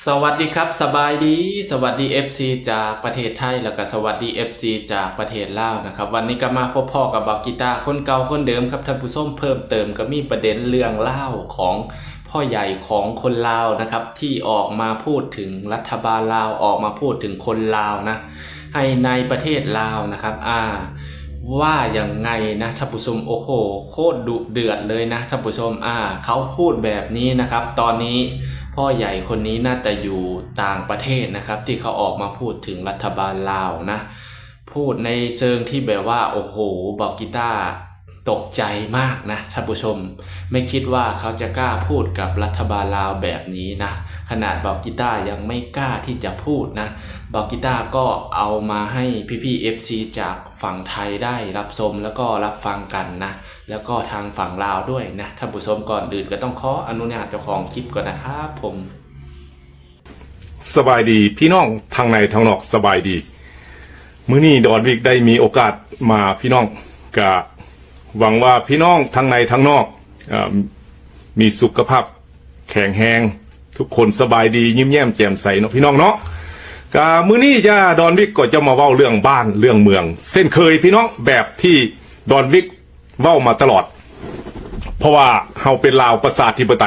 ສະຫວັດດີຄັບ ສະບາຍດີ ສະຫວັດດີເອັຟຊີຈາກປະເທດໄທ ແລ້ວກໍສະຫວັດດີເອັຟຊີຈາກປະເທດລາວນະຄັບ. ວັນນີ້ກໍມາພົບພໍ້ກັບບ່າວກີຕາຄົນເກົ່າຄົນເດີມຄັບທ່ານຜູ້ຊົມ. ເພີ່ມເຕີມກໍມີປະເດັນເລື່ອງລາວຂອງພໍ່ໃຫຍ່ຂອງຄົນລາວນະຄັບ ທີ່ອອກມາພູດເຖິງລັດຖະບານລາວ ອອກມາພູດເຖິງຄົນລາວນະ ໃຫ້ໃນປະເທດລາວນະຄັບ ອ່າ ວ່າຍັງໄງນະທ່ານຜູ້ຊົມ. ໂອ້ໂຫ ໂຄດດຸເດືອດເລີຍນະທ່ານຜູ້ຊົມ. ອ່າ ເຂົາພູດແບບນີ້ນະຄັບ. ຕອນນີ້ພໍ່ໃຫຍ່ຄົນນີ້ໜ້າຈະຢູ່ຕ່າງປະເທດນະຄັບ ທີ່ເຂົາອອກມາພູດເຖິງລັດຖະບານລາວນະ. ພູດໃນເຊີງທີ່ແບບວ່າ ໂອ້ໂຫ ບ່າວກີຕາຕົກໃຈມາກນະທ່ານຜູ້ຊົມ. ໄມ່ຄິດວ່າເຂົາຈະກ້າພູດກັບລັດຖະບານລາວແບບນີ້ນະ. ຂະໜາດບ່າວກີຕາຍັງໄມ່ກ້າທີ່ຈະພູດນະ. ບ່າວກີຕາກໍເອົາມາໃຫ້ພີ່ໆເອັຟຊີຈາກຝັ່ງໄທໄດ້ຮັບຊົມ ແລ້ວກໍຮັບຟັງກັນນະ ແລ້ວກໍທາງຝັ່ງລາວດ້ວຍນະທ່ານຜູ້ຊົມ. ກ່ອນອື່ນກໍຕ້ອງຂໍອະນຸຍາດເຈົ້າຂອງຄລິບກ່ອນນະຄັບຜົມ. ສະບາຍດີພີ່ນ້ອງທັງໃນທັງນອກ ສະບາຍດີ. ມື້ນີ້ດອນວິກໄດ້ມີໂອກາດມາພີ່ນ້ອງ ກະຫວັງວ່າພີ່ນ້ອງທັງໃນທັງນອກ ເອີ່ມ ມີສຸຂະພາບແຂງແຮງ ທຸກຄົນສະບາຍດີ ຍິ້ມແຍ້ມແຈ່ມໃສເນາະພີ່ນ້ອງເນາະ. ກະມື້ນີ້ຈະ ດອນວິກກໍຈະມາເວົ້າເລື່ອງບ້ານເລື່ອງເມືອງເຊັ່ນເຄີຍພີ່ນ້ອງ ແບບທີ່ດອນວິກ ເວົ້າມາຕະຫຼອດ ເພາະວ່າເຮົາເປັນລາວປະຊາທິປະໄຕ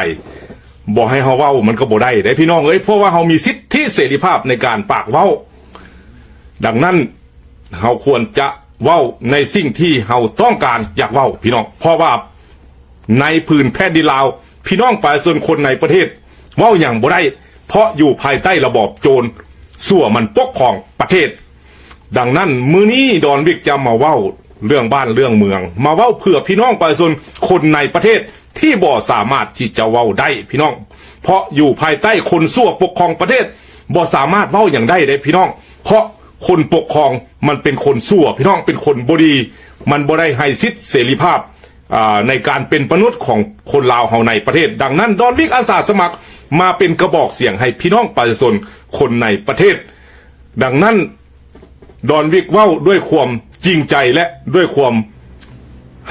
ບໍ່ໃຫ້ເຮົາເວົ້າມັນກໍບໍ່ໄດ້ເດ້ພີ່ນ້ອງເອີຍ ເພາະວ່າເຮົາມີສິດທິເສລີພາບໃນການປາກເວົ້າ. ດັ່ງນັ້ນ ເຮົາຄວນຈະເວົ້າໃນສິ່ງທີ່ເຮົາຕ້ອງການຢາກເວົ້າພີ່ນ້ອງ ເພາະວ່າໃນຜືນແຜ່ນດິນລາວ ພີ່ນ້ອງປະຊາຊົນຄົນໃນປະເທດ ເວົ້າຫຍັງບໍ່ໄດ້ ເພາະຢູ່ພາຍໃຕ້ລະບອບໂຈນຊົ່ວມັນປົກຄອງປະເທດ. ດັ່ງນັ້ນ ມື້ນີ້ດອນວິກຈະມາເວົ້າເລື່ອງບ້ານເລື່ອງເມືອງ ມາເວົ້າເພື່ອພີ່ນ້ອງປະຊາຊົນຄົນໃນປະເທດທີ່ບໍ່ສາມາດທີ່ຈະເວົ້າໄດ້ພີ່ນ້ອງ ເພາະຢູ່ພາຍໃຕ້ຄົນຊົ່ວປົກຄອງປະເທດ ບໍ່ສາມາດເວົ້າຫຍັງໄດ້ເດ້ພີ່ນ້ອງ ເພາະຄົນປົກຄອງມັນເປັນຄົນຊົ່ວພີ່ນ້ອງ ເປັນຄົນບໍ່ດີ ມັນບໍ່ໄດ້ໃຫ້ສິດເສລີພາບ ອ່າ ໃນການເປັນມະນຸດຂອງຄົນລາວເຮົາໃນປະເທດ. ດັ່ງນັ້ນ ດອນວິກອາສາສະໝັກມາເປັນກະບອກສຽງໃຫ້ພີ່ນ້ອງປະຊາຊົນຄົນໃນປະເທດ. ດັ່ງນັ້ນ ດອນວິກເວົ້າດ້ວຍຄວາມຈິງໃຈ ແລະ ດ້ວຍຄວາມ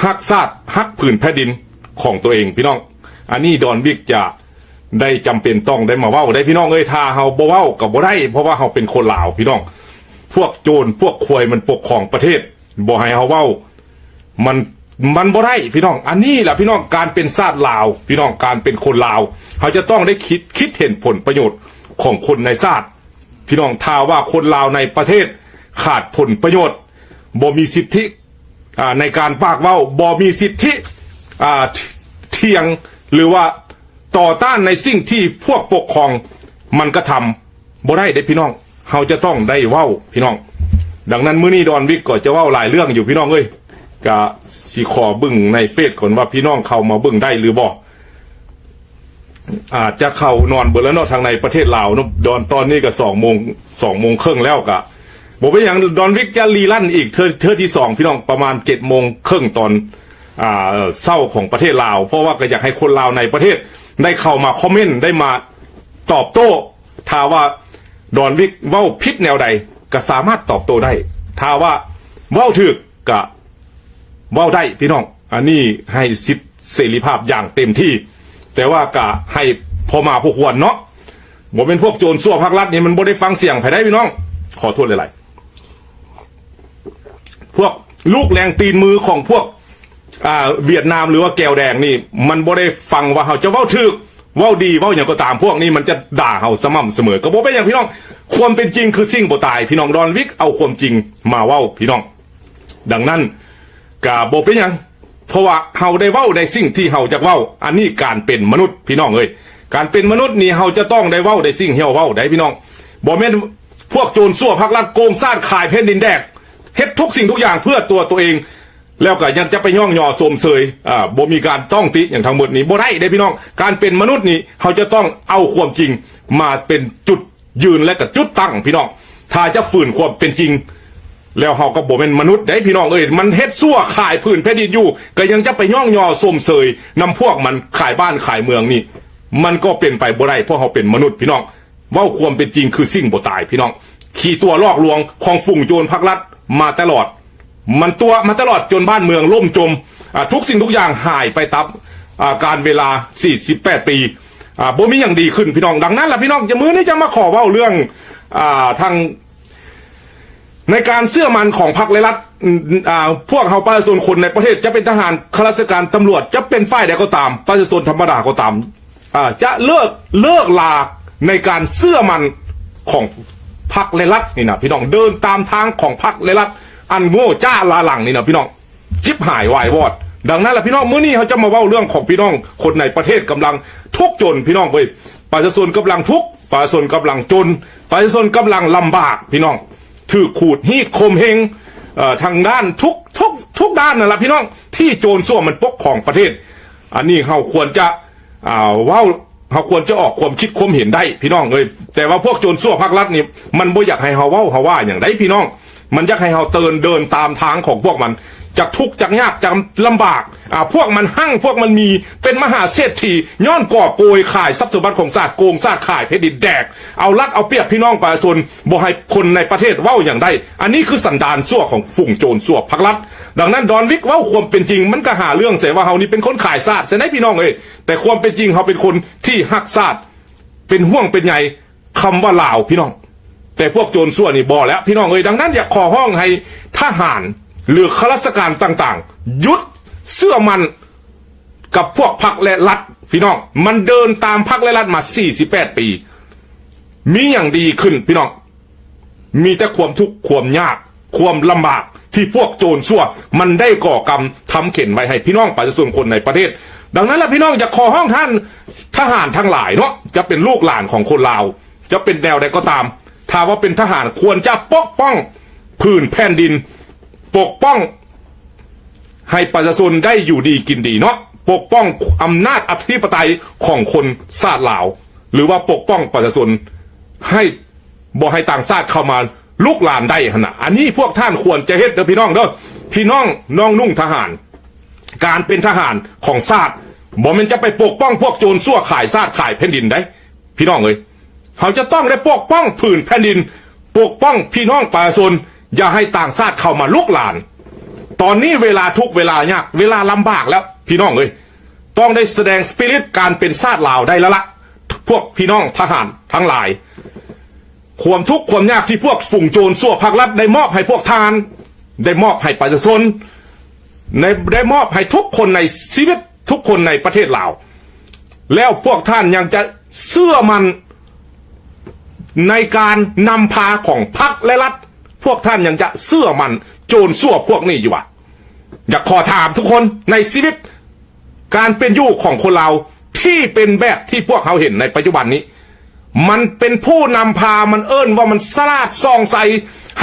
ຮັກຊາດ ຮັກຜືນແຜ່ນດິນຂອງຕົວເອງພີ່ນ້ອງ. ອັນນີ້ດອນວິກຈະໄດ້ຈຳເປັນຕ້ອງໄດ້ມາເວົ້າໄດ້ພີ່ນ້ອງເອີຍ. ຖ້າເຮົາບໍ່ເວົ້າກໍບໍ່ໄດ້ ເພາະວ່າເຮົາເປັນຄົນລາວພີ່ນ້ອງ. ພວກໂຈນພວກຄວາຍມັນປົກຄອງປະເທດ ບໍ່ໃຫ້ເຮົາເວົ້າ ມັນ ມັນບໍ່ໄດ້ພີ່ນ້ອງ. ອັນນີ້ລະພີ່ນ້ອງ ການເປັນຊາດລາວພີ່ນ້ອງ ການເປັນຄົນລາວ ເຮົາຈະຕ້ອງໄດ້ຄິດ ຄິດເຫັນຜົນປະໂຫຍດຂອງຄົນໃນຊາດພີ່ນ້ອງ. ຖ້າວ່າຄົນລາວໃນປະເທດຂາດຜົນປະໂຫຍດ ບໍ່ມີສິດທິ ອ່າ ໃນການປາກເວົ້າ ບໍ່ມີສິດທິ ອ່າ ຖ- ຖຽງ ຫຼືວ່າຕໍ່ຕ້ານໃນສິ່ງທີ່ພວກປົກຄອງມັນກະທຳ ບໍ່ໄດ້ເດ້ພີ່ນ້ອງ ເຮົາຈະຕ້ອງໄດ້ເວົ້າພີ່ນ້ອງ. ດັ່ງນັ້ນ ມື້ນີ້ດອນວິກກໍຈະເວົ້າຫຼາຍເລື່ອງຢູ່ພີ່ນ້ອງເອີຍ. ກະຊິຂໍເບິ່ງໃນເຟສກ່ອນວ່າພີ່ນ້ອງເຂົ້າມາເບິ່ງໄດ້ຫຼືບໍ່. ອາດຈະເຂົ້ານອນເບິດແລ້ວເນາະ ທາງໃນປະເທດລາວເນາະ. ດອນ ຕອນນີ້ກະສອງໂມງ ສອງໂມງເຄິ່ງແລ້ວ ກະບໍ່ເປັນຫຍັງ ດອນວິກຈະຣີລັນອີກເທື່ອ ເທື່ອທີສອງພີ່ນ້ອງ ປະມານເຈັດໂມງເຄິ່ງຕອນ ອ່າ ເຊົ້າຂອງປະເທດລາວ ເພາະວ່າກະຢາກໃຫ້ຄົນລາວໃນປະເທດໄດ້ເຂົ້າມາຄອມເມັນ ໄດ້ມາຕອບໂຕ້. ຖ້າວ່າດອນວິກເວົ້າຜິດແນວໃດກະສາມາດຕອບໂຕ້ໄດ້ ຖ້າວ່າເວົ້າຖືກກະເວົ້າໄດ້ພີ່ນ້ອງ. ອັນນີ້ໃຫ້ສິດເສລີພາບຢ່າງເຕັມທີ່ ແຕ່ວ່າກະໃຫ້ພໍໝາພໍຄວນເນາະ. ບໍ່ແມ່ນພວກໂຈນຊົ່ວພາກລັດນີ້ ມັນບໍ່ໄດ້ຟັງສຽງໃຜໄດ້ພີ່ນ້ອງ ຂໍໂທດຫຼາຍໆ. ພວກລູກແລງຕີນມືຂອງພວກ ອ່າ ຫວຽດນາມ ຫຼືວ່າແກວແດງນີ້ ມັນບໍ່ໄດ້ຟັງວ່າເຮົາຈະເວົ້າຖືກ ເວົ້າດີ ເວົ້າຫຍັງກໍຕາມ ພວກນີ້ມັນຈະດ່າເຮົາສະໝ່ຳສະເໝີ. ກໍບໍ່ເປັນຫຍັງພີ່ນ້ອງ ຄວາມເປັນຈິງຄືສິ່ງບໍ່ຕາຍພີ່ນ້ອງ. ດອນວິກເອົາຄວາມຈິງມາເວົ້າພີ່ນ້ອງ. ດັ່ງນັ້ນກະບໍ່ເປັນຫຍັງ ເພາະວ່າເຮົາໄດ້ເວົ້າໃນສິ່ງທີ່ເຮົາຢາກເວົ້າ. ອັນນີ້ການເປັນມະນຸດພີ່ນ້ອງເອີຍ ການເປັນມະນຸດນີ້ເຮົາຈະຕ້ອງໄດ້ເວົ້າໃນສິ່ງທີ່ເຮົາເວົ້າໄດ໋ພີ່ນ້ອງ. ບໍ່ແມ່ນພວກໂຈນຊົ່ວພາກລັດໂກງຊາດຂາຍແຜ່ນດິນແດກ ເຮັດທຸກສິ່ງທຸກຢ່າງເພື່ອຕົວໂຕເອງ ແລ້ວກໍຍັງຈະໄປຍ້ອງຍໍຊົມເຊີຍ ອ່າ ບໍ່ມີການຕ້ອງຕິຫຍັງທັງໝົດນີ້ ບໍ່ໄດ້ເດ້ພີ່ນ້ອງ. ການເປັນມະນຸດນີ້ ເຮົາຈະຕ້ອງເອົາຄວາມຈິງມາເປັນຈຸດຢືນ ແລະກະຈຸດຕັ້ງພີ່ນ້ອງ. ຖ້າຈະຝືນຄວາມເປັນຈິງ ແລ້ວເຮົາກໍບໍ່ແມ່ນມະນຸດໃດ໋ພີ່ນ້ອງເອີຍ. ມັນເຮັດຊົ່ວຂາຍຜືນແຜ່ນດິນຢູ່ ກໍຍັງຈະໄປຍ້ອງຍໍຊົມເຊີຍນຳພວກມັນ ຂາຍບ້ານຂາຍເມືອງນີ້ ມັນກໍເປັນໄປບໍ່ໄດ້ ເພາະເຮົາເປັນມະນຸດພີ່ນ້ອງ. ເວົ້າຄວາມເປັນຈິງຄືສິ່ງບໍ່ຕາຍພີ່ນ້ອງ. ຂີ່ຕົວະຫຼອກລວງຂອງຝູງໂຈນພາກລັດມາຕະຫຼອດ ມັນຕົວະມາຕະຫຼອດຈົນບ້ານເມືອງລົ້ມຈົມ ອາ ທຸກສິ່ງທຸກຢ່າງຫາຍໄປຕາມ ອາ ການເວລາສີ່ສິບແປດປີ. ອ່າ ບໍ່ມີຫຍັງດີຂຶ້ນ ພີ່ນ້ອງ. ດັ່ງນັ້ນລະ ພີ່ນ້ອງ ຈະ ມື້ນີ້ຈະມາຂໍເວົ້າເລື່ອງ ອ່າ ທາງ ໃນການເຊື່ອໝັ້ນຂອງພັກ ແລະ ລັດ ອາ ພວກເຮົາປະຊາຊົນຄົນໃນປະເທດ ຈະເປັນທະຫານ ຂ້າລາຊະການ ຕຳຫຼວດ ຈະເປັນຝ່າຍໃດກໍຕາມ ປະຊາຊົນທຳມະດາກໍຕາມ ອາ ຈະເລີກ ເລີກລາໃນການເຊື່ອໝັ້ນຂອງພັກ ແລະ ລັດນີ້ນະ ພີ່ນ້ອງ. ເດີນຕາມທາງຂອງພັກ ແລະ ລັດ ອັນໂງ່ຈ້າລ້າຫຼັງນີ້ນະ ພີ່ນ້ອງ. ຈິບຫາຍວາຍວອດ. ດັ່ງນັ້ນລະ ພີ່ນ້ອງ ມື້ນີ້ເຮົາຈະມາເວົ້າເລື່ອງຂອງພີ່ນ້ອງຄົນໃນປະເທດກຳລັງທຸກຈົນ ພີ່ນ້ອງເອີຍ. ປະຊາຊົນກຳລັງທຸກ, ປະຊາຊົນກຳລັງຈົນ, ປະຊາຊົນກຳລັງລຳບາກ ພີ່ນ້ອງ. ຖືກຂູດຮີດຂົ່ມເຫງ ເອີ ທາງດ້ານທຸກ ທຸກ ທຸກດ້ານນັ້ນລະ ພີ່ນ້ອງ ທີ່ໂຈນຊົ່ວມັນປົກຄອງປະເທດ. ອັນນີ້ເຮົາຄວນຈະ ອ່າ ເວົ້າ ເຮົາຄວນຈະອອກຄວາມຄິດຄວາມເຫັນໄດ້ ພີ່ນ້ອງເອີຍ. ແຕ່ວ່າພວກໂຈນຊົ່ວພັກລັດນີ້ ມັນບໍ່ຢາກໃຫ້ເຮົາເວົ້າເຮົາວ່າຫຍັງໃດ ພີ່ນ້ອງ. ມັນຢາກໃຫ້ເຮົາເດີນ ເດີນຕາມທາງຂອງພວກມັນ. ຈະທຸກຈະຍາກຈະລຳບາກ ອາ ພວກມັນຮັ່ງ ພວກມັນມີ ເປັນມະຫາເສດຖີ ຍ້ອນກອບໂກຍຂາຍຊັບສົມບັດຂອງຊາດ ໂກງຊາດ ຂາຍແຜ່ນດິນແດກ ເອົາລັດເອົາປຽບພີ່ນ້ອງປະຊາຊົນ ບໍ່ໃຫ້ຄົນໃນປະເທດເວົ້າຫຍັງໄດ້. ອັນນີ້ຄືສັນດານຊົ່ວຂອງຝູງໂຈນຊົ່ວພັກລັດ. ດັ່ງນັ້ນ ດອນວິກເວົ້າຄວາມເປັນຈິງ ມັນກະຫາເລື່ອງໃສ່ວ່າເຮົານີ້ເປັນຄົນຂາຍຊາດ ຊັ້ນໃດ ພີ່ນ້ອງເອີຍ. ແຕ່ຄວາມເປັນຈິງ ເຮົາເປັນຄົນທີ່ຮັກຊາດ ເປັນຫ່ວງເປັນໃຍຄຳວ່າລາວ ພີ່ນ້ອງ. ແຕ່ພວກໂຈນຊົ່ວນີ້ບໍ່ແລ້ວ ພີ່ນ້ອງເອີຍ. ດັ່ງນັ້ນ ຢາກຂໍຮ້ອງໃຫ້ທະຫານ ຫຼື ຂ້າລາຊະການຕ່າງໆ ຢຸດເຊື່ອໝັ້ນກັບພວກພັກ ແລະ ລັດ ພີ່ນ້ອງ. ມັນເດີນຕາມພັກ ແລະ ລັດມາສີ່ສິບແປດປີ ມີຫຍັງດີຂຶ້ນ ພີ່ນ້ອງ? ມີແຕ່ຄວາມທຸກ ຄວາມຍາກ ຄວາມລຳບາກ ທີ່ພວກໂຈນຊົ່ວມັນໄດ້ກໍ່ກຳທຳເຂັນໄວ້ໃຫ້ພີ່ນ້ອງປະຊາຊົນຄົນໃນປະເທດ. ດັ່ງນັ້ນລະ ພີ່ນ້ອງ ຢາກຂໍຮ້ອງທ່ານທະຫານທັງຫຼາຍເນາະ ຈະເປັນລູກຫຼານຂອງຄົນລາວ ຈະເປັນແນວໃດກໍຕາມ ຖ້າວ່າເປັນທະຫານ ຄວນຈະປົກປ້ອງຜືນແຜ່ນດິນ ປົກປ້ອງໃຫ້ປະຊາຊົນໄດ້ຢູ່ດີກິນດີເນາະ ປົກປ້ອງອຳນາດອະທິປະໄຕຂອງຄົນຊາດລາວ ຫຼືວ່າປົກປ້ອງປະຊາຊົນໃຫ້ ບໍ່ໃຫ້ຕ່າງຊາດເຂົ້າມາລຸກລານໄດ້ຫັ້ນນະ. ອັນນີ້ພວກທ່ານຄວນຈະເຮັດເດີພີ່ນ້ອງເດີ. ພີ່ນ້ອງນ້ອງນຸ່ງທະຫານ ການເປັນທະຫານຂອງຊາດ ບໍ່ແມ່ນຈະໄປປົກປ້ອງພວກໂຈນຊົ່ວຂາຍຊາດຂາຍແຜ່ນດິນໃດ໋ ພີ່ນ້ອງເອີຍ. ເຮົາຈະຕ້ອງໄດ້ປົກປ້ອງຜືນແຜ່ນດິນ ປົກປ້ອງພີ່ນ້ອງປະຊາຊົນ ຢ່າໃຫ້ຕ່າງຊາດເຂົ້າມາລຸກລານ. ຕອນນີ້ເວລາທຸກເວລາຍາກ ເວລາລຳບາກແລ້ວ ພີ່ນ້ອງເອີຍ. ຕ້ອງໄດ້ສະແດງສະປິລິດການເປັນຊາດລາວໄດ້ແລ້ວລະ ພວກພີ່ນ້ອງທະຫານທັງຫຼາຍ. ຄວາມທຸກຄວາມຍາກທີ່ພວກຝູງໂຈນຊົ່ວພັກລັດໄດ້ມອບໃຫ້ພວກທ່ານ ໄດ້ມອບໃຫ້ປະຊາຊົນ ໄດ້ ໄດ້ມອບໃຫ້ທຸກຄົນໃນຊີວິດ ທຸກຄົນໃນປະເທດລາວ ແລ້ວພວກທ່ານຍັງຈະເຊື່ອໝັ້ນໃນການນຳພາຂອງພັກ ແລະ ລັດ? ພວກທ່ານຍັງຈະເຊື່ອໝັ້ນໂຈນຊົ່ວພວກນີ້ຢູ່ຫວາ? ຢາກຂໍຖາມທຸກຄົນໃນຊີວິດ ການເປັນຢູ່ຂອງຄົນລາວທີ່ເປັນແບບທີ່ພວກເຮົາເຫັນໃນປັດຈຸບັນນີ້ ມັນເປັນຜູ້ນຳພາ ມັນເອີ້ນວ່າມັນສະຫຼາດສ່ອງໃສ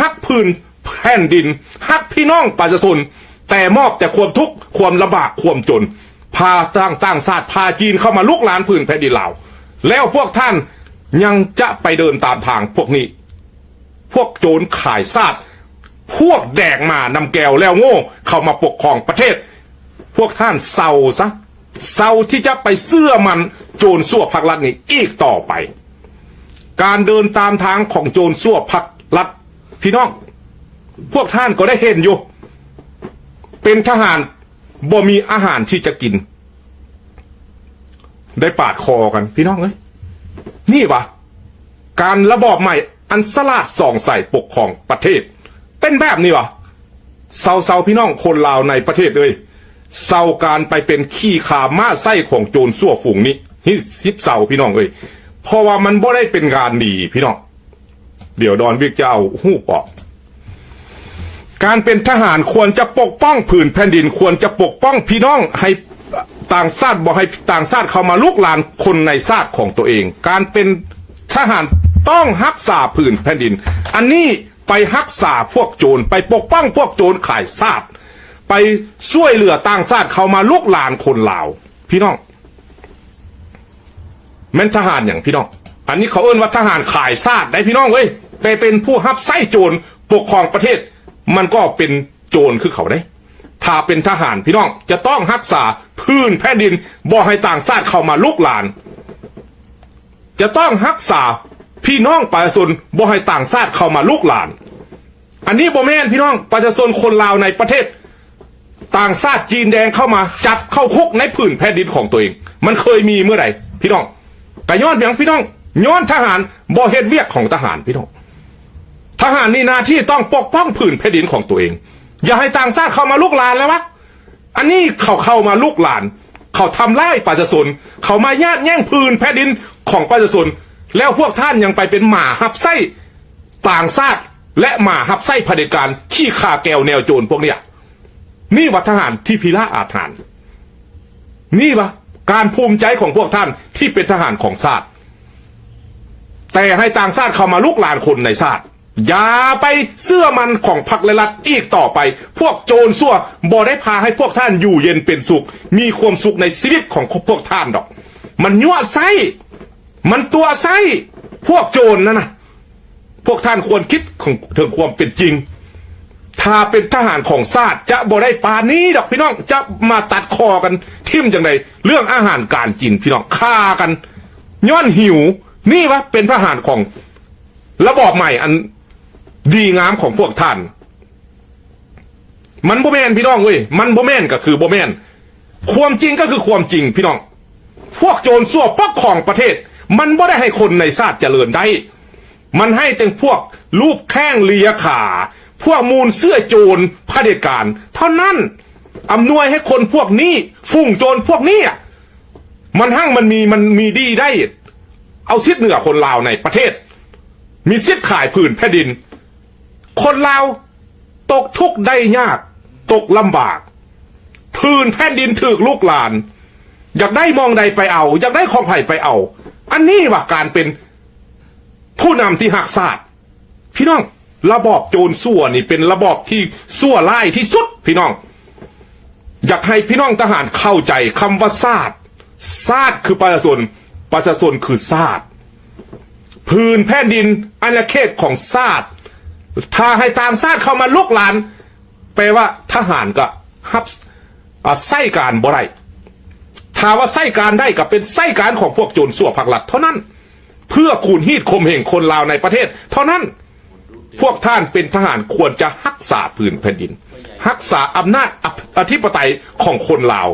ຮັກຜືນແຜ່ນດິນ ຮັກພີ່ນ້ອງປະຊາຊົນ ແຕ່ມອບແຕ່ຄວາມທຸກ ຄວາມລຳບາກ ຄວາມຈົນ ພາຕ່າງ ຕ່າງຊາດ ພາຈີນເຂົ້າມາລຸກລານຜືນແຜ່ນດິນລາວ ແລ້ວພວກທ່ານຍັງຈະໄປເດີນຕາມທາງພວກນີ້. ພວກໂຈນຂາຍຊາດ ພວກແດກໝານຳແກວແລ້ວໂງ່ເຂົ້າມາປົກຄອງປະເທດ. ພວກທ່ານເຊົາຊະ ເຊົາທີ່ຈະໄປເຊື່ອໝັ້ນໂຈນຊົ່ວພັກລັດນີ້ອີກຕໍ່ໄປ. ການເດີນຕາມທາງຂອງໂຈນຊົ່ວພັກລັດ ພີ່ນ້ອງ ພວກທ່ານກໍໄດ້ເຫັນຢູ່ ເປັນທະຫານ ບໍ່ມີອາຫານທີ່ຈະກິນ ໄດ້ປາດຄໍກັນ ພີ່ນ້ອງເອີຍ. ນີ້ຫວາ ການລະບອບໃໝ່ອັນສະຫຼາດສ່ອງໃສປົກຄອງປະເທດ ເປັນແບບນີ້ຫວາ? ເຊົາໆ ພີ່ນ້ອງຄົນລາວໃນປະເທດເອີຍ ເຊົາການໄປເປັນຂີ້ຂ້າມ້າໄຊ້ຂອງໂຈນຊົ່ວຝູງນີ້ ຮີບເຊົາ ພີ່ນ້ອງເອີຍ ເພາະວ່າມັນບໍ່ໄດ້ເປັນການດີ ພີ່ນ້ອງ. ດຽວດອນວິກຈະເອົາຮູບອອກ. ການເປັນທະຫານຄວນຈະປົກປ້ອງຜືນແຜ່ນດິນ ຄວນຈະປົກປ້ອງພີ່ນ້ອງໃຫ້ຕ່າງຊາດ ບໍ່ໃຫ້ຕ່າງຊາດເຂົ້າມາລຸກລານຄົນໃນຊາດຂອງຕົວເອງ. ການເປັນທະຫານຕ້ອງຮັກສາຜືນແຜ່ນດິນ ອັນນີ້ໄປຮັກສາພວກໂຈນ ໄປປົກປ້ອງພວກໂຈນຂາຍຊາດ ໄປຊ່ວຍເຫຼືອຕ່າງຊາດເຂົ້າມາລຸກລານຄົນລາວ ພີ່ນ້ອງ. ແມ່ນທະຫານຫຍັງພີ່ນ້ອງ? ອັນນີ້ເຂົາເອີ້ນວ່າທະຫານຂາຍຊາດໄດ໋ພີ່ນ້ອງເອີຍ ໄປເປັນຜູ້ຮັບໃຊ້ໂຈນປົກຄອງປະເທດ ມັນກໍເປັນໂຈນຄືເຂົາໄດ໋. ຖ້າເປັນທະຫານພີ່ນ້ອງຈະຕ້ອງຮັກສາຜືນແຜ່ນດິນ ບໍ່ໃຫ້ຕ່າງຊາດເຂົ້າມາລຸກລານ ຈະຕ້ອງຮັກສາພີ່ນ້ອງປະຊາຊົນ ບໍ່ໃຫ້ຕ່າງຊາດເຂົ້າມາລຸກລານ. ອັນນີ້ບໍ່ແມ່ນພີ່ນ້ອງ ປະຊາຊົນຄົນລາວໃນປະເທດ ຕ່າງຊາດຈີນແດງເຂົ້າມາຈັບເຂົ້າຄຸກໃນຜືນແຜ່ນດິນຂອງຕົວເອງ ມັນເຄີຍມີເມື່ອໃດພີ່ນ້ອງ? ກະຍ້ອນຫຍັງພີ່ນ້ອງ? ຍ້ອນທະຫານບໍ່ເຮັດວຽກຂອງທະຫານພີ່ນ້ອງ. ທະຫານມີໜ້າທີ່ຕ້ອງປົກປ້ອງຜືນແຜ່ນດິນຂອງຕົວເອງ. ຢ່າໃຫ້ຕ່າງຊາດເຂົ້າມາລຸກລານແລ້ວວະ. ອັນນີ້ເຂົາເຂົ້າມາລຸກລານ, ເຂົາທຳລາຍປະຊາຊົນ, ເຂົາມາຍາດແຍ່ງຜືນແຜ່ນດິນຂອງປະຊາຊົນ, ແລ້ວພວກທ່ານຍັງໄປເປັນໝາຮັບໃຊ້ຕ່າງຊາດ ແລະ ໝາຮັບໃຊ້ຜະເດັດການຂີ້ຂ້າແກວແນວໂຈນພວກເນີ້ຍ. ນີ້ວ່າທະຫານທີ່ພິລະອາດຫານ. ນີ້ວ່າການພູມໃຈຂອງພວກທ່ານທີ່ເປັນທະຫານຂອງຊາດ. ແຕ່ໃຫ້ຕ່າງຊາດເຂົ້າມາລຸກລານຄົນໃນຊາດ. ຢ່າໄປເຊື່ອໝັ້ນຂອງພັກ ແລະ ລັດອີກຕໍ່ໄປ. ພວກໂຈນຊົ່ວບໍ່ໄດ້ພາໃຫ້ພວກທ່ານຢູ່ເຢັນເປັນສຸກ, ມີຄວາມສຸກໃນຊີວິດຂອງພວກທ່ານດອກ. ມັນຍົວະໃຊ້, ມັນຕົວະໃຊ້ພວກໂຈນນັ້ນນະ. ພວກທ່ານຄວນຄິດຂອງ ເຖິງຄວາມເປັນຈິງ. ຖ້າເປັນທະຫານຂອງຊາດຈະບໍ່ໄດ້ປານນີ້ດອກພີ່ນ້ອງ, ຈະມາຕັດຄໍກັນຖິ້ມຈັ່ງໃດ? ເລື່ອງອາຫານການກິນພີ່ນ້ອງ, ຂ້າກັນຍ້ອນຫິວ. ນີ້ວະເປັນທະຫານຂອງ ລະບອບໃໝ່ອັນດີງາມຂອງພວກທ່ານ. ມັນບໍ່ແມ່ນພີ່ນ້ອງເອີຍ, ມັນບໍ່ແມ່ນກໍຄືບໍ່ແມ່ນ. ຄວາມຈິງກໍຄືຄວາມຈິງພີ່ນ້ອງ. ພວກໂຈນຊົ່ວປົກຄອງປະເທດ, ມັນບໍ່ໄດ້ໃຫ້ຄົນໃນຊາດຈະເລີນໄດ້. ມັນໃຫ້ແຕ່ພວກລູບແຂ້ງເລຍຂາ, ພວກມູນເຊື້ອໂຈນຜະເດັດການເທົ່ານັ້ນ. ອຳນວຍໃຫ້ຄົນພວກນີ້, ຝູງໂຈນພວກນີ້ ມັນຮັ່ງມັນມີ, ມັນມີດີໄດ້. ເອົາສິດເໜືອຄົນລາວໃນປະເທດ, ມີສິດຂາຍຜືນແຜ່ນດິນ. ຄົນລາວຕົກທຸກໄດ້ຍາກ, ຕົກລຳບາກ, ຜືນແຜ່ນດິນຖືກລຸກລານ, ຢາກໄດ້ໝ່ອງໃດໄປເອົາ, ຢາກໄດ້ຂອງໃຜໄປເອົາ. ອັນນີ້ວ່າການເປັນຜູ້ນຳທີ່ຮັກຊາດ. ພີ່ນ້ອງ, ລະບອບໂຈນຊົ່ວນີ້ເປັນລະບອບທີ່ຊົ່ວຮ້າຍທີ່ສຸດ ພີ່ນ້ອງ. ຢາກໃຫ້ພີ່ນ້ອງທະຫານເຂົ້າໃຈຄຳວ່າຊາດ. ຊາດຄືປະຊາຊົນ, ປະຊາຊົນຄືຊາດ. ຜືນແຜ່ນດິນອານາເຂດຂອງຊາດ. ຖ້າໃຫ້ຕ່າງຊາດເຂົ້າມາລຸກລານ, ແປວ່າທະຫານກໍຮັບ, ອາ, ໃຊ້ການບໍ່ໄດ້. ຖ້າວ່າໃຊ້ການໄດ້, ກໍເປັນໃຊ້ການຂອງພວກໂຈນຊົ່ວພັກລັດເທົ່ານັ້ນ. ເພື່ອຂູນຮີດຂົ່ມເຫງຄົນລາວໃນປະເທດເທົ່ານັ້ນ. ພວກທ່ານເປັນທະຫານຄວນຈະຮັກສາຜືນແຜ່ນດິນ, ຮັກສາອຳນາດອະ, ອະທິປະໄຕຂອງຄົນລາວ.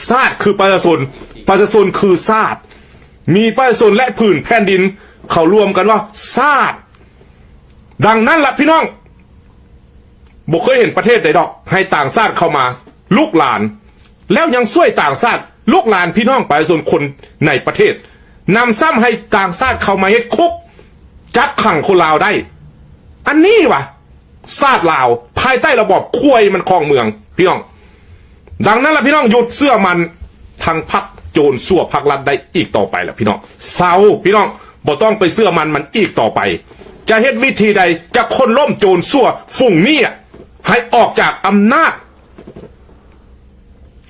ຊາດຄືປະຊາຊົນ, ປະຊາຊົນຄືຊາດ. ມີປະຊາຊົນ ແລະ ຜືນແຜ່ນດິນ, ເຂົາລວມກັນວ່າຊາດ. ດັ່ງນັ້ນລະພີ່ນ້ອງ, ບໍ່ເຄີຍເຫັນປະເທດໃດດອກ ໃຫ້ຕ່າງຊາດເຂົ້າມາລຸກລານ, ແລ້ວຍັງຊ່ວຍຕ່າງຊາດລຸກລານພີ່ນ້ອງປະຊາຊົນຄົນໃນປະເທດ, ນຳຊ້ຳໃຫ້ຕ່າງຊາດເຂົ້າມາເຮັດຄຸກ, ຈັບຂັງຄົນລາວໄດ້. ອັນນີ້ວະ ຊາດລາວພາຍໃຕ້ລະບອບຄວາຍມັນຄອງເມືອງ ພີ່ນ້ອງ. ດັ່ງນັ້ນລະພີ່ນ້ອງ, ຢຸດເຊື່ອໝັ້ນທາງພັກໂຈນຊົ່ວພັກລັດໄດ້ອີກຕໍ່ໄປລະພີ່ນ້ອງ. ເຊົາ ພີ່ນ້ອງ, ບໍ່ຕ້ອງໄປເຊື່ອໝັ້ນມັນອີກຕໍ່ໄປ. ຈະເຮັດວິທີໃດຈະໂຄ່ນລົ້ມໂຈນຊົ່ວຝູງນີ້ໃຫ້ອອກຈາກອຳນາດ.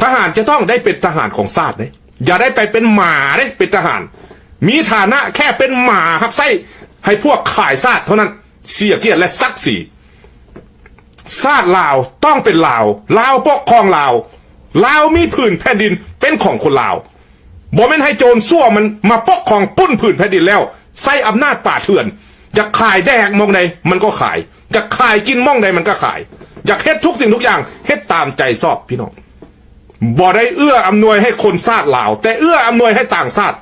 ທະຫານຈະຕ້ອງໄດ້ເປັນທະຫານຂອງຊາດເດ້, ຢ່າໄດ້ໄປເປັນໝາເດ້ ເປັນທະຫານ. ມີຖານະແຄ່ເປັນໝາຮັບໃຊ້ໃຫ້ພວກຂາຍຊາດເທົ່ານັ້ນ, ເສຍກຽດ ແລະ ສັກສີ. ຊາດລາວຕ້ອງເປັນລາວ, ລາວປົກຄອງລາວ, ລາວມີຜືນແຜ່ນດິນເປັນຂອງຄົນລາວ. ບໍ່ແມ່ນໃຫ້ໂຈນຊົ່ວມັນມາປົກຄອງປຸ້ນຜືນແຜ່ນດິນແລ້ວ ໃຊ້ອຳນາດປ່າເຖື່ອນ. ຢາກຂາຍແດກໝ່ອງໃດມັນກໍຂາຍ, ຢາກຂາຍກິນໝ່ອງໃດມັນກໍຂາຍ, ຢາກເຮັດທຸກສິ່ງທຸກຢ່າງເຮັດຕາມໃຈຊອບ ພີ່ນ້ອງ. ບໍ່ໄດ້ເອື້ອອຳນວຍໃຫ້ຄົນຊາດລາວ, ແຕ່ເອື້ອອຳນວຍໃຫ້ຕ່າງຊາດ,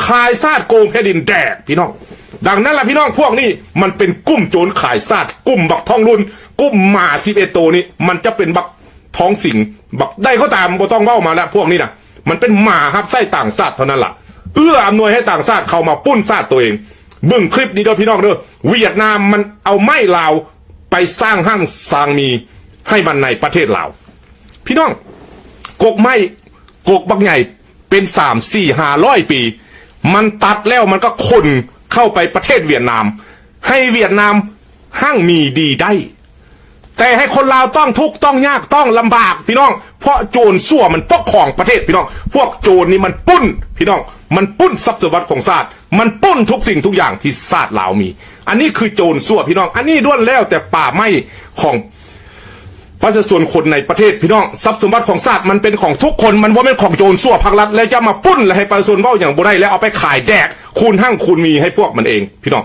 ຂາຍຊາດໂກງແຜ່ນດິນແດກ ພີ່ນ້ອງ. ດັ່ງນັ້ນລະພີ່ນ້ອງ, ພວກນີ້ມັນເປັນກຸ່ມໂຈນຂາຍຊາດ, ກຸ່ມບັກທອງລຸນ, ກຸ່ມໝາສິບເອັດໂຕນີ້, ມັນຈະເປັນບັກທອງສິງ, ບັກໃດກໍຕາມ, ບໍ່ຕ້ອງເວົ້າມາລະ, ພວກນີ້ນະ ມັນເປັນໝາຮັບໃຊ້ຕ່າງຊາດເທົ່ານັ້ນລະ. ເອື້ອອຳນວຍໃຫ້ຕ່າງຊາດເຂົ້າມາປຸ້ນຊາດໂຕເອງ. ເບິ່ງຄລິບນີ້ເດີ ພີ່ນ້ອງເດີ, ຫວຽດນາມມັນເອົາໄມ້ລາວໄປສ້າງຮັ່ງສ້າງມີໃຫ້ມັນໃນປະເທດລາວ. ພີ່ນ້ອງ, ກົກໄມ້ ກົກບັກໃຫຍ່ເປັນສາມ ສີ່ ຫ້າຮ້ອຍປີ, ມັນຕັດແລ້ວມັນກໍຂົນເຂົ້າໄປປະເທດຫວຽດນາມ, ໃຫ້ຫວຽດນາມຮັ່ງມີດີໄດ້. ແຕ່ໃຫ້ຄົນລາວຕ້ອງທຸກຕ້ອງຍາກຕ້ອງລຳບາກ ພີ່ນ້ອງ, ເພາະໂຈນຊົ່ວມັນປົກຄອງປະເທດ ພີ່ນ້ອງ. ພວກໂຈນນີ້ມັນປຸ້ນ ພີ່ນ້ອງ, ມັນປຸ້ນຊັບສົມບັດຂອງຊາດ, ມັນປຸ້ນທຸກສິ່ງທຸກຢ່າງທີ່ຊາດລາວມີ. ອັນນີ້ຄືໂຈນຊົ່ວ ພີ່ນ້ອງ, ອັນນີ້ລ້ວນແລ້ວແຕ່ປ່າໄມ້ຂອງ ປະຊາຊົນຄົນໃນປະເທດ ພີ່ນ້ອງ. ຊັບສົມບັດຂອງຊາດມັນເປັນຂອງທຸກຄົນ, ມັນບໍ່ແມ່ນຂອງໂຈນຊົ່ວພັກລັດ ແລ້ວຈະມາປຸ້ນ ແລ້ວໃຫ້ປະຊາຊົນເວົ້າຫຍັງບໍ່ໄດ້ ແລ້ວເອົາໄປຂາຍແດກ ຄູນຮັ່ງຄູນມີໃຫ້ພວກມັນເອງ ພີ່ນ້ອງ.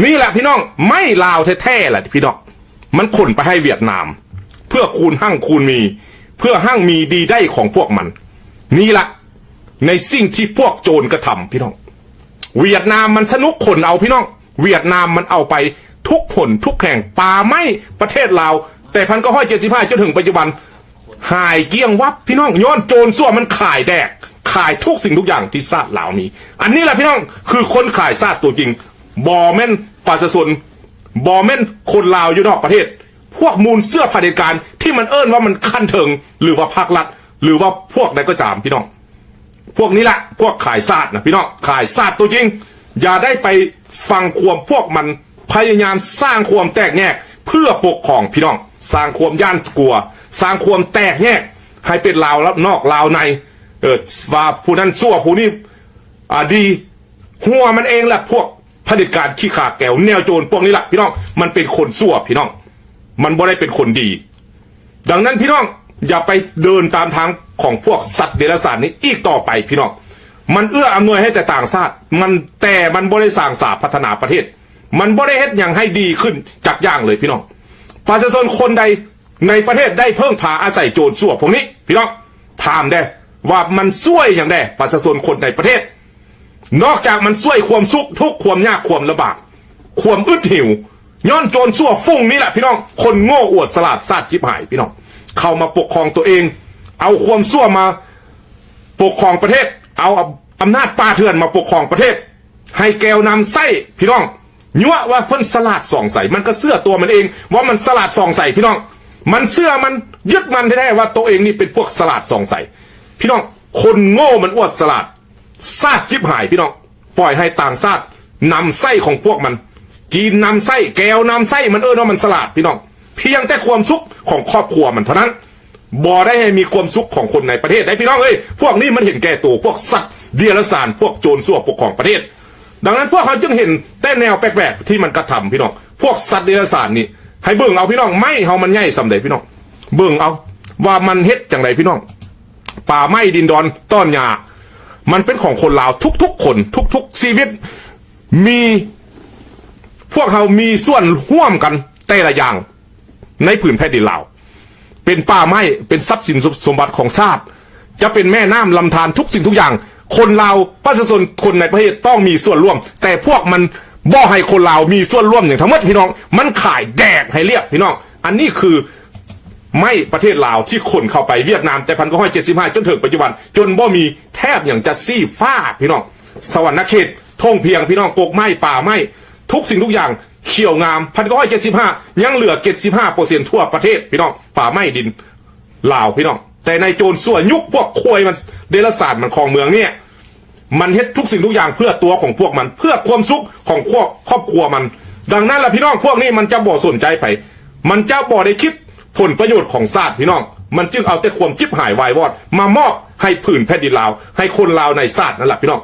ນີ້ແຫຼະ ພີ່ນ້ອງ, ໄມ້ລາວແທ້ໆລະ ພີ່ນ້ອງ, ມັນຂົນໄປໃຫ້ຫວຽດນາມ ເພື່ອຄູນຮັ່ງຄູນມີ, ເພື່ອຮັ່ງມີດີໄດ້ຂອງພວກມັນ. ນີ້ລະ ໃນສິ່ງທີ່ພວກໂຈນກະທຳ ພີ່ນ້ອງ. ຫວຽດນາມມັນສະໜຸກຂົນເອົາພີ່ນ້ອງ, ຫວຽດນາມມັນເອົາໄປທຸກຫົນທຸກແຫ່ງ, ປ່າໄມ້ປະເທດລາວ ແຕ່ພັນເກົ້າຮ້ອຍເຈັດສິບຫ້າຈົນເຖິງປັດຈຸບັນ ຫາຍກ້ຽງວັບພີ່ນ້ອງ, ຍ້ອນໂຈນຊົ່ວມັນຂາຍແດກ ຂາຍທຸກສິ່ງທຸກຢ່າງທີ່ຊາດລາວມີ. ອັນນີ້ລະພີ່ນ້ອງ ຄືຄົນຂາຍຊາດຕົວຈິງ, ບໍ່ແມ່ນປະຊາຊົນ, ບໍ່ແມ່ນຄົນລາວຢູ່ນອກປະເທດ, ພວກມູນເຊື້ອຜະເດັດການທີ່ມັນເອີ້ນວ່າມັນຂັ້ນເທິງ ຫຼືວ່າພັກລັດ ຫຼືວ່າພວກໃດກໍຕາມພີ່ນ້ອງ. ພວກນີ້ລະ ພວກຂາຍຊາດນະພີ່ນ້ອງ, ຂາຍຊາດຕົວຈິງ. ຢ່າໄດ້ໄປຟັງຄວາມພວກມັນ, ພະຍາຍາມສ້າງຄວາມແຕກແຍກເພື່ອປົກຄອງພີ່ນ້ອງ, ສ້າງຄວາມຢ້ານກົວ, ສ້າງຄວາມແຕກແຍກໃຫ້ເປັນລາວນອກລາວໃນ, ເອີ ວ່າຜູ້ນັ້ນຊົ່ວ ຜູ້ນີ້ ອາ ດີ. ຫົວມັນເອງລະ ພວກຜະເດັດການຂີ້ຂາແກວ ແນວໂຈນພວກນີ້ລະພີ່ນ້ອງ, ມັນເປັນຄົນຊົ່ວພີ່ນ້ອງ, ມັນບໍ່ໄດ້ເປັນຄົນດີ. ດັ່ງນັ້ນພີ່ນ້ອງ ຢ່າໄປເດີນຕາມທາງຂອງພວກສັດເດຍລະສານນີ້ອີກຕໍ່ໄປພີ່ນ້ອງ. ມັນເອື້ອອຳນວຍໃຫ້ແຕ່ຕ່າງຊາດ, ມັນ ແຕ່ມັນບໍ່ໄດ້ສ້າງສາພັດທະນາປະເທດ, ມັນບໍ່ໄດ້ເຮັດຫຍັງໃຫ້ດີຂຶ້ນຈັກຢ່າງເລີຍພີ່ນ້ອງ. ປະຊາຊົນຄົນໃດໃນປະເທດໄດ້ເພິ່ງພາອາໄສໂຈນຊົ່ວພວກນີ້ພີ່ນ້ອງ? ຖາມແດ່ວ່າມັນຊ່ວຍຫຍັງແດ່ປະຊາຊົນຄົນໃນປະເທດ? ນອກຈາກມັນຊ່ວຍຄວາມສຸກທຸກ ຄວາມຍາກຄວາມລຳບາກ ຄວາມອຶດຫິວ ຍ້ອນໂຈນຊົ່ວຝູງນີ້ແຫຼະພີ່ນ້ອງ, ຄົນໂງ່ອວດສະຫຼາດຊາດຈິບຫາຍພີ່ນ້ອງ, ເຂົ້າມາປົກຄອງຕົວເອງ, ເອົາຄວາມຊົ່ວມາປົກຄອງປະເທດ, ເອົາອຳນາດປ່າເຖື່ອນມາປົກຄອງປະເທດ, ໃຫ້ແກວນຳໃຊ້ພີ່ນ້ອງ, ຍົວະວ່າເພິ່ນສະຫຼາດສ່ອງໃສ, ມັນກໍເຊື່ອຕົວມັນເອງວ່າມັນສະຫຼາດສ່ອງໃສພີ່ນ້ອງ, ມັນເຊື່ອ ມັນຍຶດໝັ້ນແທ້ໆວ່າໂຕເອງນີ້ເປັນພວກສະຫຼາດສ່ອງໃສ. ພີ່ນ້ອງ ຄົນໂງ່ມັນອວດສະຫຼາດ ຊາດຈິບຫາຍພີ່ນ້ອງ, ປ່ອຍໃຫ້ຕ່າງຊາດນຳໃຊ້ຂອງພວກມັນ, ຈີນນຳໃຊ້, ແກວນຳໃຊ້, ມັນເອີ້ນວ່າມັນສະຫຼາດພີ່ນ້ອງ, ພຽງແຕ່ຄວາມສຸກຂອງຄອບຄົວມັນເທົ່ານັ້ນ, ບໍ່ໄດ້ໃຫ້ມີຄວາມສຸກຂອງຄົນໃນປະເທດໄດ໋ພີ່ນ້ອງເອີຍ. ພວກນີ້ມັນເຫັນແກ່ໂຕ, ພວກສັດເດຍລະສານ, ພວກໂຈນຊົ່ວປົກຄອງປະເທດ. ດັ່ງນັ້ນພວກເຮົາຈຶ່ງເຫັນແຕ່ແນວແປກໆທີ່ມັນກະທຳພີ່ນ້ອງ, ພວກສັດເດຍລະສານນີ້ ໃຫ້ເບິ່ງເອົາພີ່ນ້ອງ, ໄມ້ເຮົາມັນໃຫຍ່ສ່ຳໃດພີ່ນ້ອງ, ເບິ່ງເອົາວ່າມັນເຮັດຈັ່ງໃດພີ່ນ້ອງ. ປ່າໄມ້ດິນດອນ ຕອນຫຍ້າ ມັນເປັນຂອງຄົນລາວທຸກໆຄົນ, ທຸກໆຊີວິດ ມີ ພວກເຮົາມີສ່ວນຮ່ວມກັນແຕ່ລະຢ່າງໃນຜືນແຜ່ນດິນລາວ, ເປັນປ່າໄມ້, ເປັນຊັບສິນສົມບັດຂອງຊາດ, ຈະເປັນແມ່ນ້ຳລຳທານ, ທຸກສິ່ງທຸກຢ່າງ ຄົນລາວ ປະຊາຊົນຄົນໃນປະເທດຕ້ອງມີສ່ວນຮ່ວມ, ແຕ່ພວກມັນບໍ່ໃຫ້ຄົນລາວມີສ່ວນຮ່ວມຫຍັງທັງໝົດພີ່ນ້ອງ, ມັນຂາຍແດກໃຫ້ລຽບພີ່ນ້ອງ. ອັນນີ້ຄື ໄມ້ປະເທດລາວທີ່ຂົນເຂົ້າໄປຫວຽດນາມແຕ່ພັນເກົ້າຮ້ອຍເຈັດສິບຫ້າຈົນເຖິງປັດຈຸບັນ ຈົນບໍ່ມີແທບຫຍັງຈະຊີ້ຟ້າພີ່ນ້ອງ. ສະຫວັນນະເຂດ, ທົ່ງພຽງພີ່ນ້ອງ, ກົກໄມ້, ປ່າໄມ້, ທຸກສິ່ງທຸກຢ່າງຂຽວງາມ. ພັນເກົ້າຮ້ອຍເຈັດສິບຫ້າ ຍັງເຫຼືອເຈັດສິບຫ້າເປີເຊັນທົ່ວປະເທດພີ່ນ້ອງ, ປ່າໄມ້ດິນລາວພີ່ນ້ອງ. ແຕ່ນາຍໂຈນຊົ່ວຍຸກພວກຄວາຍມັນເດຍລະສານມັນຄອງເມືອງນີ້ ມັນເຮັດທຸກສິ່ງທຸກຢ່າງເພື່ອຕົວຂອງພວກມັນ, ເພື່ອຄວາມສຸກຂອງຄອບ ຄອບຄົວມັນ. ດັ່ງນັ້ນລະພີ່ນ້ອງ, ພວກນີ້ມັນຈະບໍ່ສົນໃຈໃຜ, ມັນຈະບໍ່ໄດ້ຄິດຜົນປະໂຫຍດຂອງຊາດພີ່ນ້ອງ, ມັນຈຶ່ງເອົາແຕ່ຄວາມຈິບຫາຍວາຍວອດມາມອບໃຫ້ຜືນແຜ່ນດິນລາວ, ໃຫ້ຄົນລາວໃນຊາດນັ້ນລະພີ່ນ້ອງ.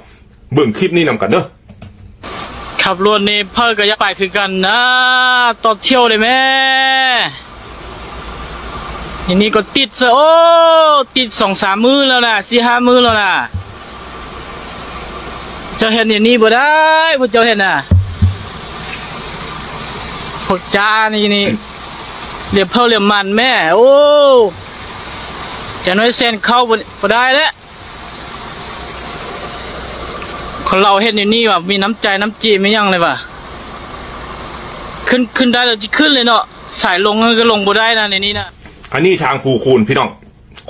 ເບິ່ງຄລິບນີ້ນຳກັນເດີ. ຂັບລົດນີ້ເພິ່ນກໍຢາກໄປຄືກັນນະ, ຕໍ່ທ່ຽວເລີຍແມ້. ອັນນີ້ກໍຕິດຊະ, ໂອ້ ຕິດສອງສາມມື້ແລ້ວນະ, ສີ່ຫ້າມື້ແລ້ວນະ. ເຈົ້າເຮັດອັນນີ້ບໍ່ໄດ້, ພວກເຈົ້າເຮັດນະ. ພວກຈ້ານີ້ນີ້ ຫຼຽມເພົ້າຫຼຽມມັນແມ້. ໂອ້ ຈະໜ້ອຍແຊນເຂົ້າບໍ່ ບໍ່ໄດ້ແລ້ວ. ຄົນລາວເຮັດແນວນີ້ວ່າ ມີນ້ຳໃຈນ້ຳຈິດມີຫຍັງເລີຍວ່າ ຂຶ້ນ ຂຶ້ນໄດ້ແລ້ວຊິຂຶ້ນເລີຍເນາະ, ສາຍລົງກໍລົງບໍ່ໄດ້ນະ ໃນນີ້ນະ. ອັນນີ້ທາງຜູ້ຄູນພີ່ນ້ອງ,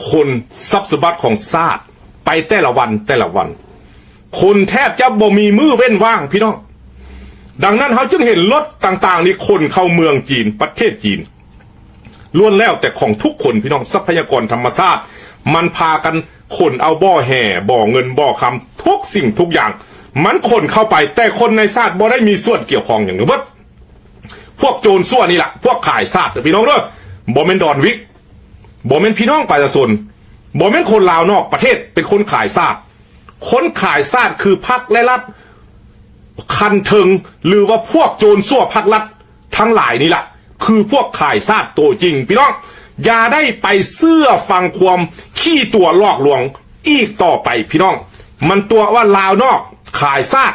ຄົນຊັບສົມບັດຂອງຊາດໄປແຕ່ລະວັນ ແຕ່ລະວັນ, ຄົນແທບຈະບໍ່ມີມື້ເວັ້ນວ່າງພີ່ນ້ອງ. ດັ່ງນັ້ນເຮົາຈຶ່ງເຫັນລົດຕ່າງໆນີ້ຂົນເຂົ້າເມືອງຈີນ ປະເທດຈີນ ລ້ວນແລ້ວແຕ່ຂອງທຸກຄົນພີ່ນ້ອງ, ຊັບພະຍາກອນທຳມະຊາດ ມັນພາກັນຂົນເອົາບໍ່ແຮ່ ບໍ່ເງິນບໍ່ຄຳ ທຸກສິ່ງທຸກຢ່າງ ມັນຂົນເຂົ້າໄປ, ແຕ່ຄົນໃນຊາດບໍ່ໄດ້ມີສ່ວນກ່ຽວຂ້ອງຫຍັງເບິດ. ພວກໂຈນຊົ່ວນີ້ລະ ພວກຂາຍຊາດເດີພີ່ນ້ອງເດີ, ບໍ່ແມ່ນດອນວິກ, ບໍ່ແມ່ນພີ່ນ້ອງປະຊາຊົນ, ບໍ່ແມ່ນຄົນລາວນອກປະເທດເປັນຄົນຂາຍຊາດ. ຄົນຂາຍຊາດຄືພັກ ແລະ ລັດ ຂັ້ນເທິງ ຫຼືວ່າພວກໂຈນຊົ່ວພັກລັດທັງຫຼາຍນີ້ລະ ຄືພວກຂາຍຊາດໂຕຈິງພີ່ນ້ອງ. ຢ່າໄດ້ໄປເຊື່ອຟັງຄວາມຂີ້ຕົວະຫຼອກລວງອີກຕໍ່ໄປພີ່ນ້ອງ. ມັນຕົວະວ່າລາວນອກຂາຍຊາດ,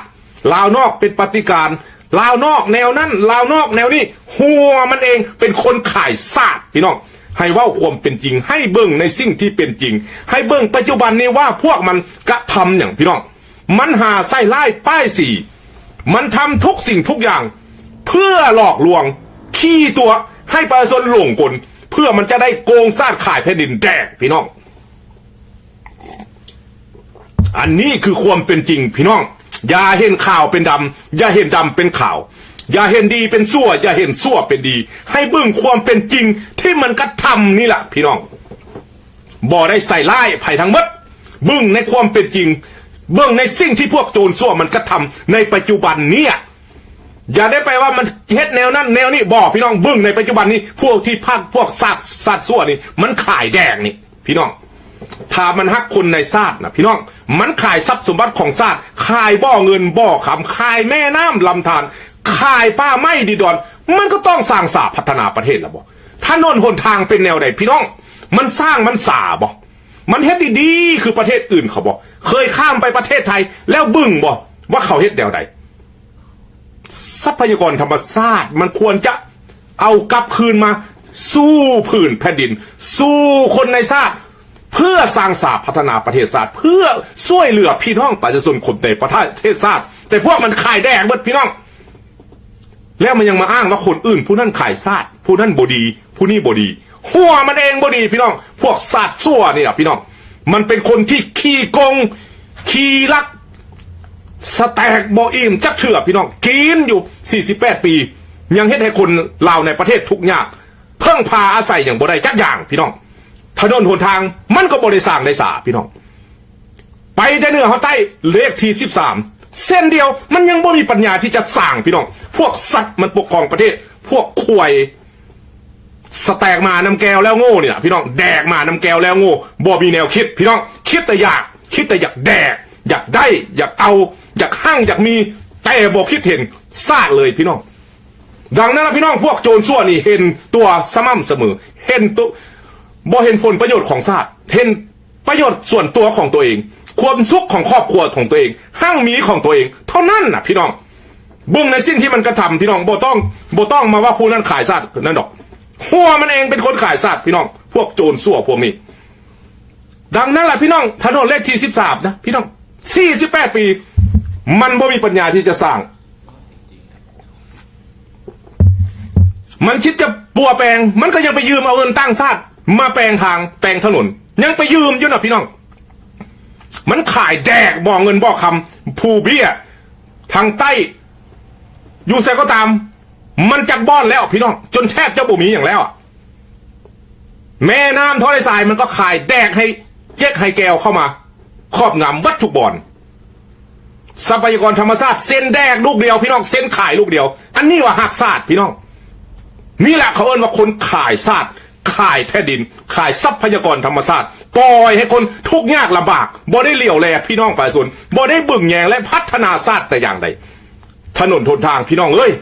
ລາວນອກເປັນປະຕິການ, ລາວນອກແນວນັ້ນ ລາວນອກແນວນີ້, ຫົວມັນເອງເປັນຄົນຂາຍຊາດພີ່ນ້ອງ. ໃຫ້ເວົ້າຄວາມເປັນຈິງ, ໃຫ້ເບິ່ງໃນສິ່ງທີ່ເປັນຈິງ, ໃຫ້ເບິ່ງປັດຈຸບັນນີ້ວ່າພວກມັນກະທຳຫຍັງພີ່ນ້ອງ. ມັນຫາໃສ່ຮ້າຍປ້າຍສີ, ມັນທຳທຸກສິ່ງທຸກຢ່າງ ເພື່ອຫຼອກລວງ ຂີ້ຕົວະໃຫ້ປະຊາຊົນຫຼົງກົນ ເພື່ອມັນຈະໄດ້ໂກງຊາດຂາຍແຜ່ນດິນແດກ ພີ່ນ້ອງ. ອັນນີ້ຄືຄວາມເປັນຈິງ ພີ່ນ້ອງ. ຢ່າເຫັນຂາວເປັນດຳ, ຢ່າເຫັນດຳເປັນຂາວ, ຢ່າເຫັນດີເປັນຊົ່ວ, ຢ່າເຫັນຊົ່ວເປັນດີ. ໃຫ້ເບິ່ງຄວາມເປັນຈິງທີ່ມັນກະທຳນີ້ລະ ພີ່ນ້ອງ. ບໍ່ໄດ້ໃສ່ຮ້າຍໃຜທັງໝົດ. ເບິ່ງໃນຄວາມເປັນຈິງ, ເບິ່ງໃນສິ່ງທີ່ພວກໂຈນຊົ່ວມັນກະທຳໃນປັດຈຸບັນນີ້. ຢ່າໄດ້ໄປວ່າມັນເຮັດແນວນັ້ນແນວນີ້, ບໍ່ ພີ່ນ້ອງ. ເບິ່ງໃນປັດຈຸບັນນີ້ ພວກທີ່ພັກ ພວກຊາດ ຊາດຊົ່ວນີ້ ມັນຂາຍແດກນີ້ ພີ່ນ້ອງ. ຖ້າມັນຮັກຄົນໃນຊາດນະ ພີ່ນ້ອງ, ມັນຂາຍຊັບສົມບັດຂອງຊາດ, ຂາຍບໍ່ເງິນບໍ່ຄຳ, ຂາຍແມ່ນ້ຳລຳທານ, ຂາຍປ່າໄມ້ດິນດອນ, ມັນກໍຕ້ອງສ້າງສາພັດທະນາປະເທດລະບໍ່? ຖະໜົນຫົນທາງເປັນແນວໃດ ພີ່ນ້ອງ? ມັນສ້າງມັນສາບໍ່? ມັນເຮັດດີໆຄືປະເທດອື່ນເຂົາບໍ່? ເຄີຍຂ້າມໄປປະເທດໄທແລ້ວເບິ່ງບໍ່ວ່າເຂົາເຮັດແນວໃດ? ຊັບພະຍາກອນທຳມະຊາດມັນຄວນຈະເອົາກັບຄືນມາສູ່ພື້ນແຜ່ນດິນ, ສູ່ຄົນໃນຊາດ, ເພື່ອສ້າງສາພັດທະນາປະເທດຊາດ, ເພື່ອຊ່ວຍເຫຼືອພີ່ນ້ອງປະຊາຊົນຄົນໃນປະເທດຊາດ. ແຕ່ພວກມັນຂາຍແດກເບິດ ພີ່ນ້ອງ. ແລ້ວມັນຍັງມາອ້າງວ່າຄົນອື່ນຜູ້ນັ້ນຂາຍຊາດ, ຜູ້ນັ້ນບໍ່ດີ, ຜູ້ນີ້ບໍ່ດີ. ຫົວມັນເອງບໍ່ດີ ພີ່ນ້ອງ. ພວກຊາດຊົ່ວນີ້ລະ ພີ່ນ້ອງ, ມັນເປັນຄົນທີ່ຂີ້ໂກງ, ຂີ້ລັກ, ສະແຕກບໍ່ອີ່ມຈັກເທື່ອ ພີ່ນ້ອງ. ກິນຢູ່ສີ່ສິບແປດປີ ຍັງເຮັດໃຫ້ຄົນລາວໃນປະເທດທຸກຍາກ, ເພິ່ງພາອາໄສຫຍັງບໍ່ໄດ້ຈັກຢ່າງ ພີ່ນ້ອງ. ຖະໜົນຫົນທາງມັນກໍບໍ່ໄດ້ສ້າງໄດ້ສາ ພີ່ນ້ອງ. ໄປແຕ່ເໜືອຮອດໃຕ້ ເລກທີສິບສາມ ເສັ້ນດຽວ ມັນຍັງບໍ່ມີປັນຍາທີ່ຈະສ້າງ ພີ່ນ້ອງ. ພວກສັດມັນປົກຄອງປະເທດ, ພວກຄວາຍ ສະແຕກໝານຳແກວແລ້ວໂງ່ນີ້ລະ ພີ່ນ້ອງ, ແດກໝານຳແກວແລ້ວໂງ່, ບໍ່ມີແນວຄິດ ພີ່ນ້ອງ. ຄິດແຕ່ຢາກ, ຄິດແຕ່ຢາກແດກ, ຢາກໄດ້, ຢາກເອົາ, ຢາກຮັ່ງ, ຢາກມີ, ແຕ່ບໍ່ຄິດເຫັນຊາດເລີຍ ພີ່ນ້ອງ. ດັ່ງນັ້ນລະ ພີ່ນ້ອງ, ພວກໂຈນຊົ່ວນີ້ເຫັນຕົວສະໝ່ຳສະເໝີ, ເຫັນຕົວ, ບໍ່ເຫັນຜົນປະໂຫຍດຂອງຊາດ, ເຫັນ ປະໂຫຍດສ່ວນຕົວຂອງຕົວເອງ, ຄວາມສຸກຂອງຄອບຄົວຂອງຕົວເອງ, ຮັ່ງມີຂອງຕົວເອງເທົ່ານັ້ນນະ ພີ່ນ້ອງ. ເບິ່ງໃນສິ່ງທີ່ມັນກະທຳ ພີ່ນ້ອງ, ບໍ່ຕ້ອງ, ບໍ່ຕ້ອງມາວ່າຜູ້ນັ້ນຂາຍຊາດນັ້ນດອກ. ຫົວມັນເອງເປັນຄົນຂາຍຊາດ ພີ່ນ້ອງ, ພວກໂຈນຊົ່ວພວກນີ້. ດັ່ງນັ້ນລະ ພີ່ນ້ອງ, ຖະໜົນເລກທີສິບສາມນະ ພີ່ນ້ອງ, ສີ່ສິບແປດປີ ມັນບໍ່ມີປັນຍາທີ່ຈະສ້າງ. ມັນຄິດຈະປົວແປງ, ມັນກໍຍັງໄປຢືມເອົາເງິນຕ່າງຊາດມາແປງທາງ, ແປງຖະໜົນ, ຍັງໄປຢືມຢູ່ນະ ພີ່ນ້ອງ. ມັນຂາຍແດກບໍ່ເງິນບໍ່ຄຳ, ຜູ້ເບ້ຍທາງໃຕ້ ຢູ່ໃສກໍຕາມ, ມັນຈັກບ່ອນແລ້ວ ພີ່ນ້ອງ, ຈົນແທບຈະບໍ່ມີຫຍັງແລ້ວ. ແມ່ນ້ຳທະເລຊາຍ ມັນກໍຂາຍແດກໃຫ້ເຈັກໃຫ້ແກວເຂົ້າມາຄອບງຳເບິດທຸກບ່ອນ. ຊັບພະຍາກອນທຳມະຊາດ ເຊັນແດກລູກດຽວ ພີ່ນ້ອງ, ເຊັນຂາຍລູກດຽວ. ອັນນີ້ວ່າຮັກຊາດ ພີ່ນ້ອງ. ນີ້ແຫຼະເຂົາເອີ້ນວ່າຄົນຂາຍຊາດ, ຂາຍແຜ່ນດິນ, ຂາຍຊັບພະຍາກອນທຳມະຊາດ, ປ່ອຍໃຫ້ຄົນທຸກຍາກລຳບາກ, ບໍ່ໄດ້ຫຼຽວແລພີ່ນ້ອງປະຊາຊົນ, ບໍ່ໄດ້ເບິ່ງແຍງ ແລະ ພັດທະນາຊາດແຕ່ຢ່າງໃດ. ຖະໜົນຫົນທາງ ພີ່ນ້ອງເອີຍ,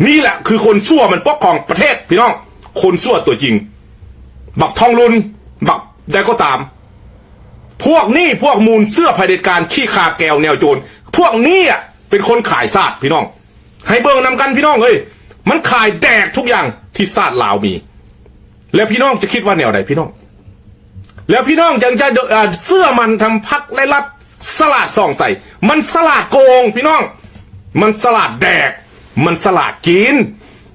ນີ້ແຫຼະຄືຄົນຊົ່ວມັນປົກຄອງປະເທດ ພີ່ນ້ອງ, ຄົນຊົ່ວຕົວຈິງ. ບັກທອງລຸນ, ບັກໃດກໍຕາມ, ພວກນີ້ ພວກມູນເຊື້ອຜະເດັດການຂີ້ຂ້າແກວແນວໂຈນ, ພວກນີ້ອະເປັນຄົນຂາຍຊາດ ພີ່ນ້ອງ. ໃຫ້ເບິ່ງນຳກັນ ພີ່ນ້ອງເອີຍ, ມັນຂາຍແດກທຸກຢ່າງທີ່ຊາດລາວມີ. ແລ້ວພີ່ນ້ອງຈະຄິດວ່າແນວໃດ ພີ່ນ້ອງ? ແລ້ວພີ່ນ້ອງຍັງຈະ ເອີ່ ເຊື່ອໝັ້ນທາງພັກ ແລະ ລັດສະຫຼາດສ່ອງໃສ? ມັນສະຫຼາດໂກງ ພີ່ນ້ອງ, ມັນສະຫຼາດແດກ, ມັນສະຫຼາດກິນ,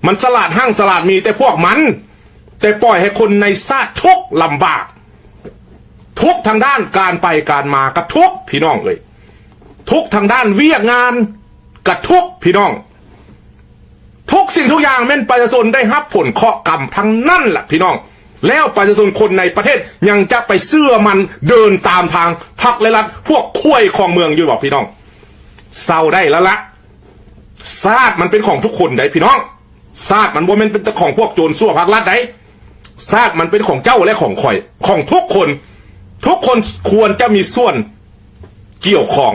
ມັນສະຫຼາດຮັ່ງສະຫຼາດມີ, ແຕ່ພວກມັນ ແຕ່ປ່ອຍໃຫ້ຄົນໃນຊາດທຸກລຳບາກ, ທຸກທາງດ້ານການໄປການມາກໍທຸກ ພີ່ນ້ອງເອີຍ, ທຸກທາງດ້ານວຽກງານກໍທຸກ ພີ່ນ້ອງ. ທຸກສິ່ງທຸກຢ່າງແມ່ນປະຊາຊົນໄດ້ຮັບຜົນເຄາະກຳທັງນັ້ນລະ ພີ່ນ້ອງ. ແລ້ວປະຊາຊົນຄົນໃນປະເທດຍັງຈະໄປເຊື່ອໝັ້ນເດີນຕາມທາງພັກ ແລະ ລັດ ພວກຄວາຍຂອງເມືອງຢູ່ບໍ່ ພີ່ນ້ອງ? ເຊົາໄດ້ແລ້ວລະ. ຊາດມັນເປັນຂອງທຸກຄົນໃດ໋ ພີ່ນ້ອງ. ຊາດມັນບໍ່ແມ່ນເປັນແຕ່ຂອງພວກໂຈນຊົ່ວພັກລັດໃດ໋. ຊາດມັນເປັນຂອງເຈົ້າ ແລະ ຂອງຂ້ອຍ, ຂອງທຸກຄົນ. ທຸກຄົນຄວນຈະມີສ່ວນກ່ຽວຂ້ອງ.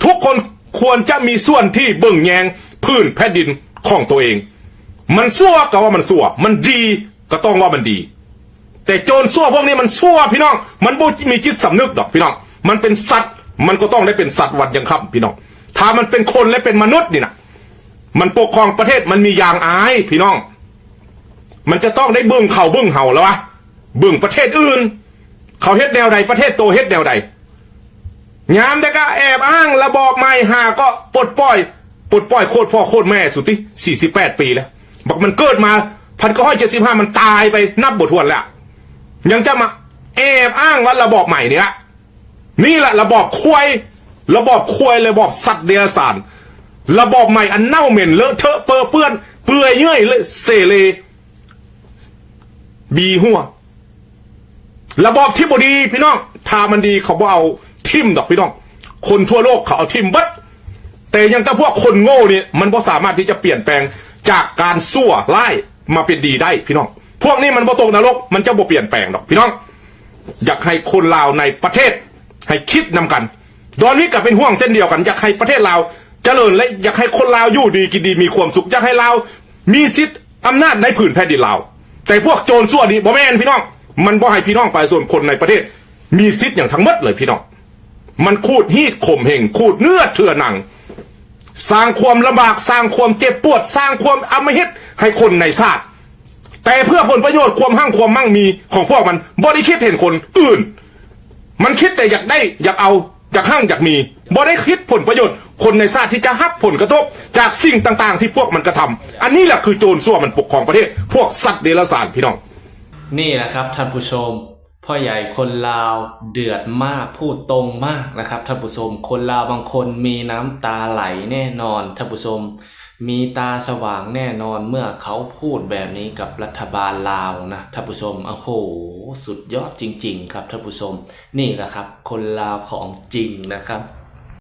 ທຸກຄົນຄວນຈະມີສ່ວນທີ່ເບິ່ງແຍງພື້ນແຜ່ນດິນຂອງຕົວເອງ. ມັນຊົ່ວກໍວ່າມັນຊົ່ວ, ມັນດີກໍຕ້ອງວ່າມັນດີ. ແຕ່ໂຈນຊົ່ວພວກນີ້ມັນຊົ່ວ ພີ່ນ້ອງ, ມັນບໍ່ມີຈິດສຳນຶກດອກ ພີ່ນ້ອງ. ມັນເປັນສັດ, ມັນກໍຕ້ອງໄດ້ເປັນສັດວັນຍັງຄ່ຳ ພີ່ນ້ອງ. ຖ້າມັນເປັນຄົນ ແລະ ເປັນມະນຸດນີ້ນະ, ມັນປົກຄອງປະເທດ, ມັນມີຢາງອາຍ ພີ່ນ້ອງ. ມັນຈະຕ້ອງໄດ້ເບິ່ງເຂົາເບິ່ງເຮົາລະວະ, ເບິ່ງປະເທດອື່ນ ເຂົາເຮັດແນວໃດ, ປະເທດໂຕເຮັດແນວໃດ. ຍາມໃດກໍແອບອ້າງລະບອບໃໝ່ ຫາກໍປົດປ່ອຍ ປົດປ່ອຍໂຄດພໍ່ໂຄດແມ່ສຸຕິ ສີ່ສິບແປດປີແລ້ວ ບັກມັນເກີດມາ ພັນເກົ້າຮ້ອຍເຈັດສິບຫ້າ ມັນຕາຍໄປນັບບໍ່ຖ້ວນແລ້ວ ຍັງຈະມາແອບອ້າງວ່າລະບອບໃໝ່ນີ້ລະ ນີ້ລະລະບອບຄວາຍ ລະບອບຄວາຍ ລະບອບສັດເດຍລະສານ ລະບອບໃໝ່ອັນເນົ່າເໝັນເລາະເທາະເປິເປື້ອນ ເປື່ອຍເຫຍື່ອຍເສເລ ບີຫົວ ລະບອບທີ່ບໍ່ດີພີ່ນ້ອງ ຖ້າມັນດີເຂົາບໍ່ເອົາຖິ້ມດອກພີ່ນ້ອງ ຄົນທົ່ວໂລກເຂົາເອົາຖິ້ມເບິດ ແຕ່ຍັງແຕ່ພວກຄົນໂງ່ນີ້ ມັນບໍ່ສາມາດທີ່ຈະປ່ຽນແປງຈາກການຊົ່ວຮ້າຍມາເປັນດີໄດ້ພີ່ນ້ອງ ພວກນີ້ມັນບໍ່ຕົກນະລົກ ມັນຈະບໍ່ປ່ຽນແປງດອກພີ່ນ້ອງ ຢາກໃຫ້ຄົນລາວໃນປະເທດໃຫ້ຄິດນຳກັນ ດອນນີ້ກໍເປັນຫ່ວງເຊັ່ນດຽວກັນ ຢາກໃຫ້ປະເທດລາວຈະເລີນ ແລະ ຢາກໃຫ້ຄົນລາວຢູ່ດີກິນດີມີຄວາມສຸກ ຢາກໃຫ້ລາວມີສິດອຳນາດໃນຜືນແຜ່ນດິນລາວ ແຕ່ພວກໂຈນຊົ່ວນີ້ບໍ່ແມ່ນພີ່ນ້ອງ ມັນບໍ່ໃຫ້ພີ່ນ້ອງປະຊາຊົນຄົນໃນປະເທດມີສິດຫຍັງທັງໝົດເລີຍພີ່ນ້ອງ ມັນຂູດຮີດຂົ່ມເຫງ ຂູດເນື້ອເຖື່ອໜັງ ສ້າງຄວາມລຳບາກ ສ້າງຄວາມເຈັບປວດ ສ້າງຄວາມອຳມະຫິດໃຫ້ຄົນໃນຊາດ ແຕ່ເພື່ອຜົນປະໂຫຍດ ຄວາມຮັ່ງຄວາມໝັ່ງມີຂອງພວກມັນ ບໍ່ໄດ້ຄິດເຫັນຄົນອື່ນ ມັນຄິດແຕ່ຢາກໄດ້ ຢາກເອົາ ຢາກຮັ່ງ ຢາກມີ ບໍ່ໄດ້ຄິດຜົນປະໂຫຍດຄົນໃນຊາດທີ່ຈະຮັບຜົນກະທົບຈາກສິ່ງຕ່າງໆທີ່ພວກມັນກະທຳ ອັນນີ້ແຫຼະຄືໂຈນຊົ່ວມັນປົກຄອງປະເທດ ພວກສັດເດຍລະສານພີ່ນ້ອງ. ນີ້ແຫຼະຄັບທ່ານຜູ້ຊົມ ພໍ່ໃຫຍ່ຄົນລາວເດືອດມາກ ພູດຕົງມາກນະຄັບທ່ານຜູ້ຊົມ ຄົນລາວບາງຄົນມີນ້ຳຕາໄຫຼແນ່ນອນທ່ານຜູ້ຊົມ ມີຕາສະຫວ່າງແນ່ນອນ ເມື່ອເຂົາພູດແບບນີ້ກັບລັດຖະບານລາວນະທ່ານຜູ້ຊົມ ໂອ້ໂຫ ສຸດຍອດຈິງໆ ຄັບທ່ານຜູ້ຊົມ ນີ້ລະຄັບຄົນລາວຂອງຈິງນະຄັບ